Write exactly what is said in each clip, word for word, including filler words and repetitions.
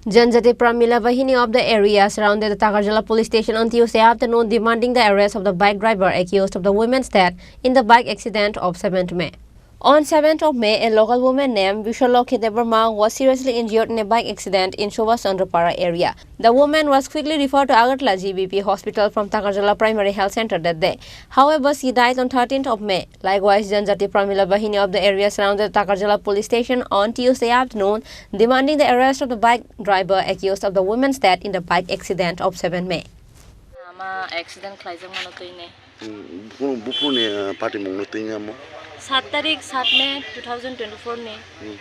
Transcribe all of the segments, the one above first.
Janjati Pramila Bahini of the area surrounded the Takarjala police station on Tuesday afternoon, demanding the arrest of the bike driver accused of the woman's death in the bike accident of seventh May. On seventh of May, a local woman named Vishalokhi Debbarma was seriously injured in a bike accident in Subhash Chandra Para area. The woman was quickly referred to Agartala G B P hospital from Takarjala Primary Health Center that day. However, she died on thirteenth of May. Likewise, Janjati Pramila Bahini of the area surrounded Takarjala police station on Tuesday afternoon, demanding the arrest of the bike driver accused of the woman's death in the bike accident of seventh May. Ama accident khlaijak mano twi ne. Hmm, buphuru, buphuruni, ah, party mungno twi amo? Sat tarik sat May two thousand twenty-four ni. Hmm.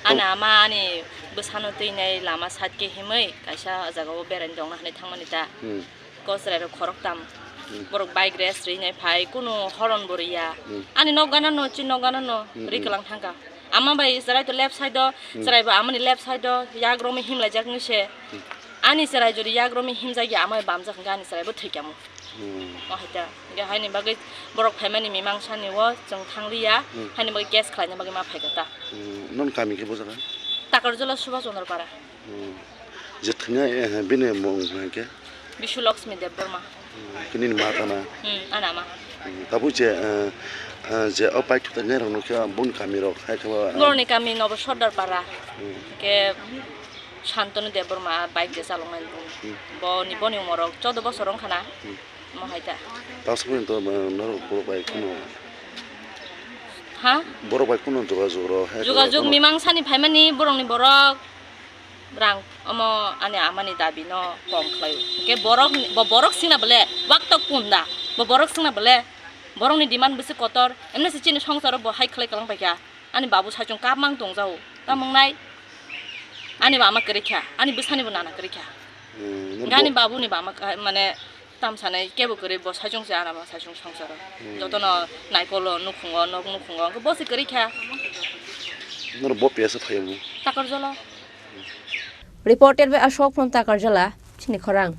Ani ama ani bwsano twi nai lama side khe himwi kaisa jagao beraina tongna hinwi thangmani ta. Hmm. Ko chwrairok khoroktam. Hmm. Borok bike race rwi nai phai, kunu horon bo rwya. Hmm. Ani nok gana no, chi nok gana no, hmm, rwi kwlang thangkha. Ama bai chwrai to left side o, hmm, chwrai bo amani left side o, yak romwi himlaijak ni se. Hmm. Ani chwrai jodi yak romwi himjak ya, ama bai bamjak hwnkhe ani chwrai bo thwikya mo. Hmm. O hai ta. Hwnkhe haini bagwi borok phaimani mimang sani o chwng thangliya, hmm, haini bagwi case khlaina bagwi ma phaikha ta. Hmm. Non kami khe bo jaga? Takarjala Subhash Chandra Para. Hmm. Je thwngya, eh, bini mung hwnkhe? Bishu Lakshmi Debbarma. Hmm. Khe nini ma tana? Hmm, ani ama. Hmm. Tabuk je, eh, eh, je o bike thwngya rokno khe boni kami rok hai khe ba, eh, boroni kami Nobo Sordar Para. Hmm. Hwnkhe Shantanu Debbarma bike je chaloknai bo. Hmm. Boni, boni umorok choudo bosor wngkha na. Hmm. Mo hai ta. Tabuk pore to, eh, norok borok bai kheno. Ha? Borok bai kheno jogajog rw hai. Jogajog mimang sani phaimani borokni borok rang omo ani amani dabi no kom khlai. Hwnkhe borok, bo borok singna bole wak tok punda. Bo borok singna bole borokni demand bisi kotor. Emne se chini songsaro bo hai khlai kalang paikha. Ani babu saichung kap mang tong jao. Tamung nai. Ani bama kwrwi kha. Ani bwsani bo nana kwrwi kha. Hmm, ani babu ni bama ka-, mane Tam sanai kebo kwrwi bo saichung se anama saichung songsaro. Hmm. Jotono naikolo nukhungo, nok nukhungo, hwnkhe bo se kwrwi kha. Noro bo piyasa phaiyamu? Takarjala. Reported by Ashok from Takarjala, Chini Khorang.